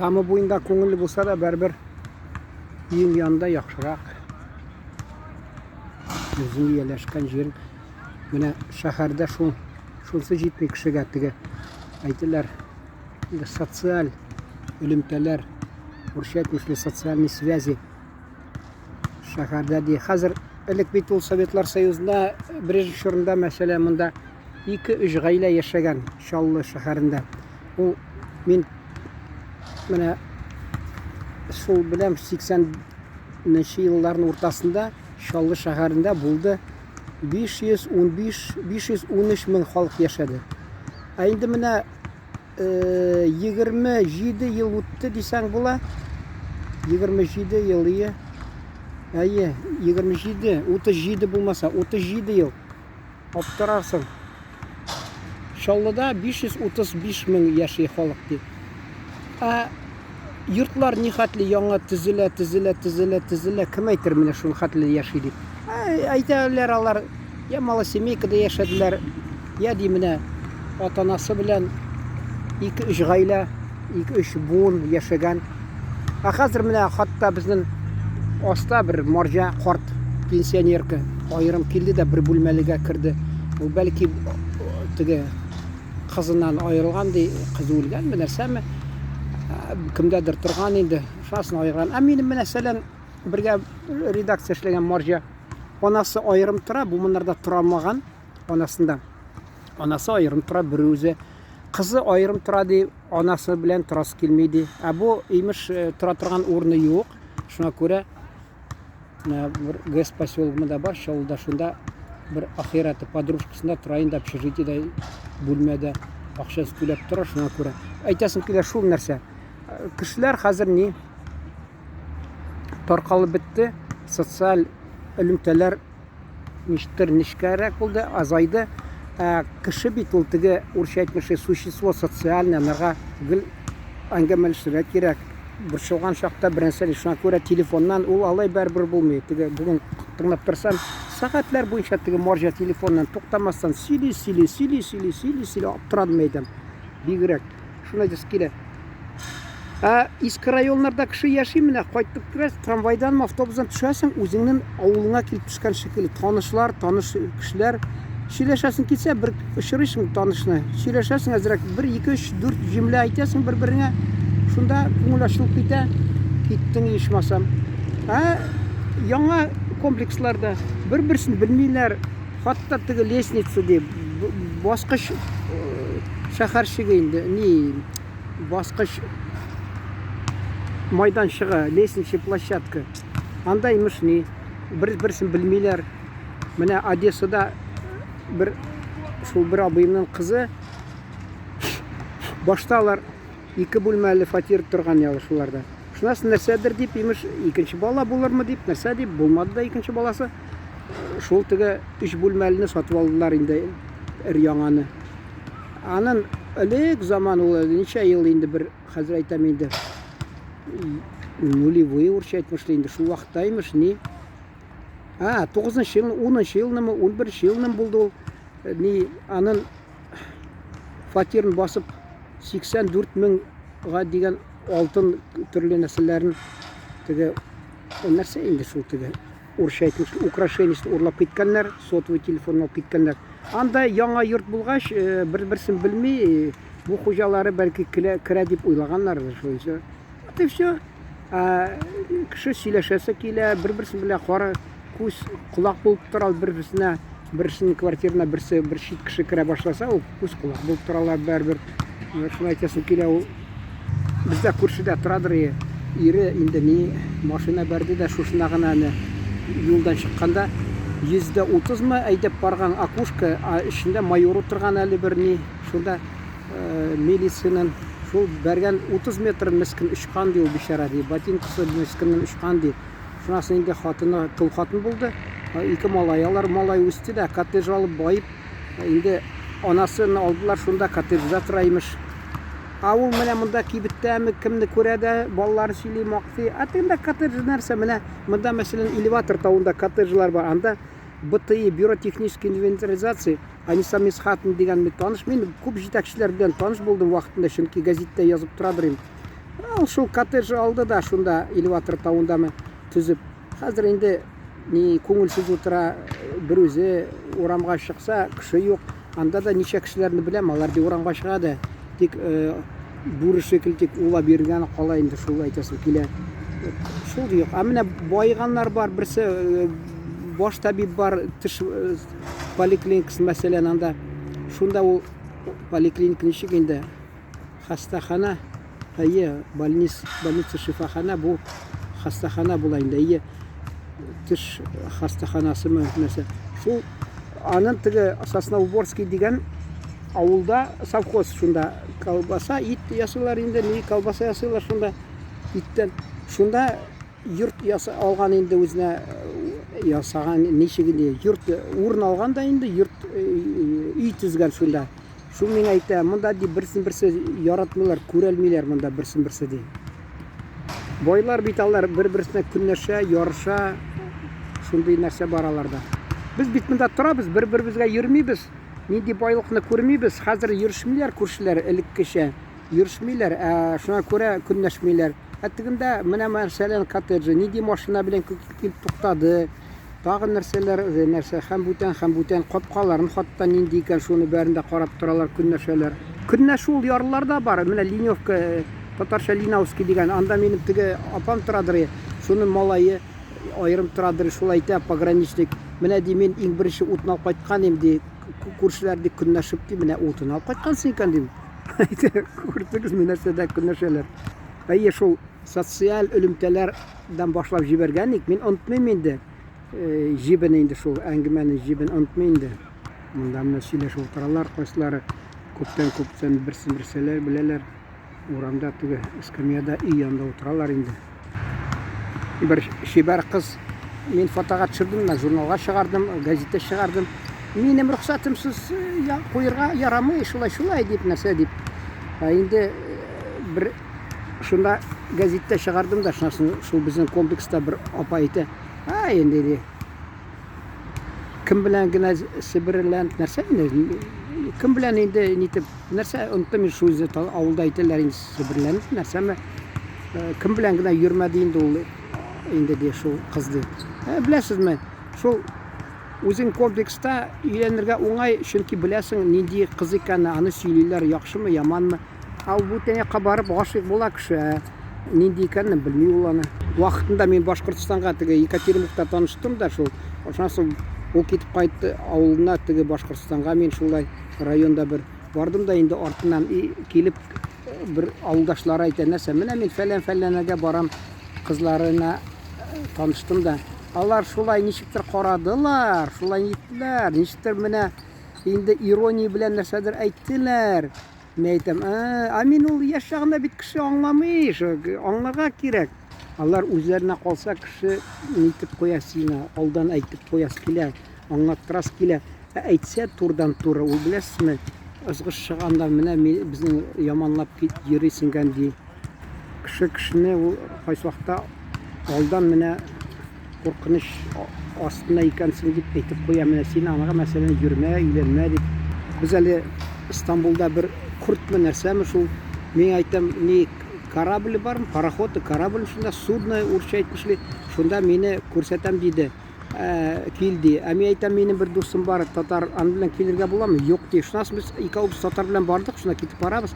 Кама буенда күңелле булса да, барыбер өең янында яхшырак. Үзең ияләшкән җирең. Менә шәһәрдә шул шунсы җитми кешегә теге әйтәләр, инде социаль элемтәләр, урысча әйтмешли социальные связи шәһәрдә ди. Хәзер элек бит ул Советлар Союзында Брежнев чорында мәсәлән монда 2-3 гаилә яшәгән Чаллы шәһәрендә. Ул мин менә шул беләм 80 нче елларның уртасында Чаллы шәһәрендә булды 515 513 мең халык яшәде. Ә инде менә 27 ел үтте дисәң була. 27 ел ие. Әйе, 27, 37 булмаса, 37 ел. Аптырарсың. Чаллыда 535 мең яши халык ди. Ә йортлар нихәтле яңа төзелә, төзелә, төзелә, төзелә. Кем әйтер менә шул хәтле яши дип. Әйтәләр алар, я малосемейкада яшәделәр, я ди менә ата-анасы белән ике-өч гаилә, ике-өч буын яшәгән. Ә хәзер менә хатта безнең аста бер марҗа карт пенсионерка аерым килде дә бер бүлмәлегә керде. Ул бәлки теге кызыннан аерылган ди, кызы үлгәнме, нәрсәме, кемдәдер торган инде, шунысын аерган. Ә минем менә сәлән бергә редакция эшләгән марҗа анасы аерым тора, бу моннарда тора алмаган анасында. Анасы аерым тора бер үзе. Кызы аерым тора ди, анасы белән торасы килми ди. Ә бу имеш э, тора торган урыны юк. Шуңа күрә менә бер ГЭС поселогы да бар, Чаллыда шунда бер ахирәте подружкасында тора инде общежитиедә бүлмәдә акчасы түләп тора, шуңа күрә. Әйтәсем килә шул нәрсә. Э, кешеләр хәзер ни таркалып бетте, социаль элемтәләр ничектер нечкәрәк булды, азайды. Ә кеше бит ул теге урысча әйтмешли существо социальное, анарга гел әңгәмәләшергә кирәк. Борчылган чакта бернәрсә шуңа күрә телефоннан ул алай барыбер булмый. Теге бүген тыңлап торсам, сәгатьләр буенча теге марҗа телефоннан туктамастан сөйли, сөйли, сөйли, сөйли, сөйли, сөйли, аптырадым әйтәм. Бигрәк. Шуны әйтәсе килә. Ә иске районнарда кеше яши менә, кайтып керәсең, трамвайданмы, автобустан төшәсең, үзеңнең авылыңа килеп төшкән шикелле. Танышлар, таныш кешеләр. Сөйләшәсең килсә, бер очрыйсың танышны. Сөйләшәсең әзрәк, бер, ике, өч, дүрт җөмлә әйтәсең бер-береңә. Шунда күңел ачылып китә. Киттең ичмасам. Ә яңа комплексларда бер-берсен белмиләр. Хатта теге лестница ди, баскыч шәһәрчеге инде, ни, баскыч майданчыгы, лестничная площадка. Анда имеш ни, бер-берсен белмиләр. Менә Одессада бер шул бер абыемның кызы башта алар ике бүлмәле фатир торган ялы шуларда. Шуннан соң нәрсәдер дип, имеш, икенче бала булырмы дип, нәрсә дип, булмады да икенче баласы. Шул теге өч бүлмәлене сатып алдылар инде өр-яңаны. Анын элек заман ул ничә ел инде бер хәзер әйтәм инде нулевые урысча әйтмешли инде шул вакытта имеш ни а тугызынчы ел унынчы елнымы унберенче елнымы булды ул ни анын фатирын басып 84 меңга дигән алтын төрле нәрсәләрен теге нәрсә инде шул теге урысча әйтмешли украшениесен урлап киткәннәр, сотовый телефонын алып киткәннәр. Анда яңа йорт булгач, э, бер-берсен белми, э, бу хуҗалары бәлки керә, керә дип уйлаганнар. Шул Вот и все. Ә, кеше сөйләшәсе килә, бер-берсен белә кара күз, колак булып тора бер-берсенә, берсенең квартирына берсе бер чит кеше керә башласа, ул күз колак булып торалар бәрбер. Шуны әйтәсем килә, ул Бездә күршедә торадыр ире инде ни машина бәрде дә шушында гына әнә юлдан чыкканда 130 мы әйдәп барган окушка, а эчендә майор утырган әле бер ни шунда э, милициянең шул бәргән 30 метр мескен очкан ди ул бичара ди ботинкасы мескеннең очкан ди шуннан соң инде хатыны тол хатын булды ике малай алар малай үсте дә коттедж алып баеп Инде анасын алдылар, шунда коттеджда тора имеш. Ә ул менә монда кибеттәме, кемне күрә дә, балаларын сөйли, мактый. Ә тегендә коттедж нәрсә? Менә монда, мәсәлән, элеватор тавында коттеджлар бар. Анда БТИ, Бюро технической инвентаризации, Аниса Мисхатовна дигән мин таныш. Мин күп җитәкчеләр белән таныш булдым вакытында, чөнки гәзиттә язып торадыр инде. Ул шул коттедж алды да шунда элеватор тавындамы төзеп. Хәзер инде ни күңелсез утыра, бер үзе урамга чыкса, кеше юк. Анда да ничә кешеләрне беләм, алар ди урамга чыга да, тик э, бүре шикелле тик улап йөргән кала инде шул әйтәсем килә. Шул юк. Ә менә баеганнар бар, берсе э, баш табиб бар, теш э, поликлиникасы мәсәлән, анда шунда ул поликлиника ничек инде Хастахана, әйе, больниц, больница шифахана бу хастахана була инде, әйе. Теш хастаханасымы нәрсә. Шул анын теге Сосновоборский дигән авылда совхоз шунда колбаса, ит ясыйлар инде, ни колбаса ясыйлар шунда иттән. Шунда йорт яса алган инде үзенә ясаган ничек инде йорт урын алган да инде йорт өй төзгән шунда. Шул миңа әйтә, монда ди берсен берсе яратмыйлар, күрәлмиләр монда берсен берсе ди. Байлар бит алар бер-берсенә көнләшә, ярыша. Шундый нәрсә бар аларда. Без бит монда торабыз, бер-беребезгә йөрмибез. Нинди байлыкны күрмибез. Хәзер йөрешмиләр күршеләр элеккечә. Йөрешмиләр, ә шуңа күрә көнләшмиләр. Ә тегендә менә мәсәлән коттеджы нинди машина белән килеп туктады, тагын нәрсәләр, э, нәрсә һәм бүтән, һәм бүтән капкаларын хатта нинди икән, шуны бәрен дә карап торалар, көнләшәләр. Көнләшү ул ярларда бар. Менә Леневка, э, татарча Линауский дигән, анда минем теге апам торадыр, шуның малае аерым торадыр, шул әйтә, пограничник. Менә ди, мин иң беренче утын алып кайткан идем, ди, күршеләр ди көнләшеп ди, менә утын алып кайткансың икән, дим. Күрдегезме, нәрсәдә көнләшәләр. Әйе, шул социаль элемтәләрдән башлап җибәргән ик, мин онытмыйм инде. Э, җибен инде шул әңгәмәнең җибен онытмыйм инде. Монда менә сөйләшеп утыралар, кайсылары күптән-күптән берсен берселәр беләләр. Урамда теге эскәмиядә өй янында утыралар инде. Бер чибәр кыз мин фотога төшердем, менә журналга чыгардым, газета чыгардым. Минем рөхсәтемсез э, куерга ярамый, шулай шулай дип нәрсә дип. Ә инде э, бер шунда газетта чыгардым да, шуннан шул безнең комплекста бер апа әйтә, "А, инде ди. Кем белән генә себерлән нәрсә инде? Кем белән инде нитеп нәрсә оныттым мин шул авылда әйтәләр инде себерләнеп нәрсәме? Э, кем белән генә йөрмәде инде ул инде ди шул кыз ди. Ә, беләсезме, шул үзең комплекста өйләнергә уңай, чөнки беләсең нинди кыз икәнне, аны сөйлиләр, яхшымы, яманмы. Ә ул бүтән якка барып гашыйк була кеше, ә нинди икәнен белми ул аны. Вакытында мин Башкортстанга теге Екатеринбургта таныштым да шул. Шуннан соң ул китеп кайтты авылына теге Башкортстанга мин шулай районда бер бардым да инде артыннан и килеп бер авылдашлары әйтә, нәрсә, менә мин фәлән-фәләнәгә барам, кызларына таныштым да. Алар шулай ничектер карадылар, шулай ниттеләр, ничектер менә инде ирония белән нәрсәдер әйттеләр. Мин әйтәм, ә, ә мин ул яшь чагында бит кеше аңламый, аңларга кирәк. Алар үзләренә калса, кеше нитеп куя сиңа, алдан әйтеп куясы килә, аңлаттырасы килә. Ә әйтсә турыдан туры, ул беләсезме, ызгыш чыганда менә безнең яманлап кит йөрисең ди. Кеше кешене ул кайсы вакытта алдан менә куркыныч астында икәнсең дип әйтеп куя. Менә син анага мәсәлән йөрмә, өйләнмә дип. Без әле Стамбулда бер кортмы нәрсәме шул, мин әйтәм, ни корабль бармы, пароход, корабль шунда, судно урысча әйтмешли, шунда мине күрсәтәм диде. Ә, кил ди. Ә мин әйтәм, минем бер дустым бар, татар, аның белән килергә буламы? Юк ди. Шуннан соң без икәүбез татар белән бардык, шунда китеп барабыз.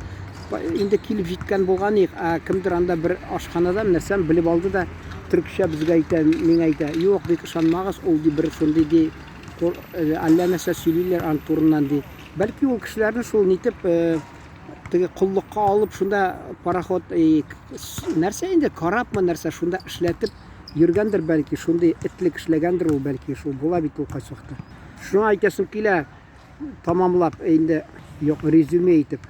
Инде килеп җиткән булган ик, ә кемдер анда бер ашханадан нәрсәм белеп алды да, төркчә безгә әйтә, миңа әйтә, юк, бик ышанмагыз, ул ди бер шундый ди, э, әллә нәрсә сөйлиләр аның турыннан ди. Бәлки ул кешеләрне шул нитеп э, теге коллыкка алып, шунда пароход, э, нәрсә инде, корабмы нәрсә, шунда эшләтеп йөргәндер бәлки, шундый этлек эшләгәндер ул бәлки, шул була бит ул кайсы вакытта. Шуңа әйтәсем килә, тамамлап инде юк, резюме итеп.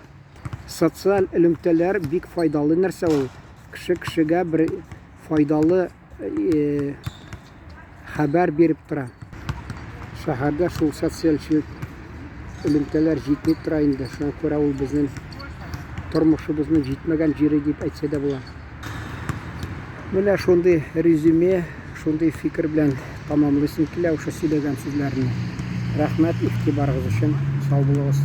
Социаль элемтәләр бик файдалы нәрсә ул. Кеше кешегә бер файдалы э, хәбәр биреп тора. Шәһәрдә шул социаль элемтәләр җитми тора инде. Шуңа күрә ул безнең тормышыбызның җитмәгән җире дип әйтсә дә була. Менә шундый резюме, шундый фикер белән тамамлыйсым килә шушы сөйләгән сүзләрне. Рәхмәт игътибарыгыз өчен. Сау булыгыз.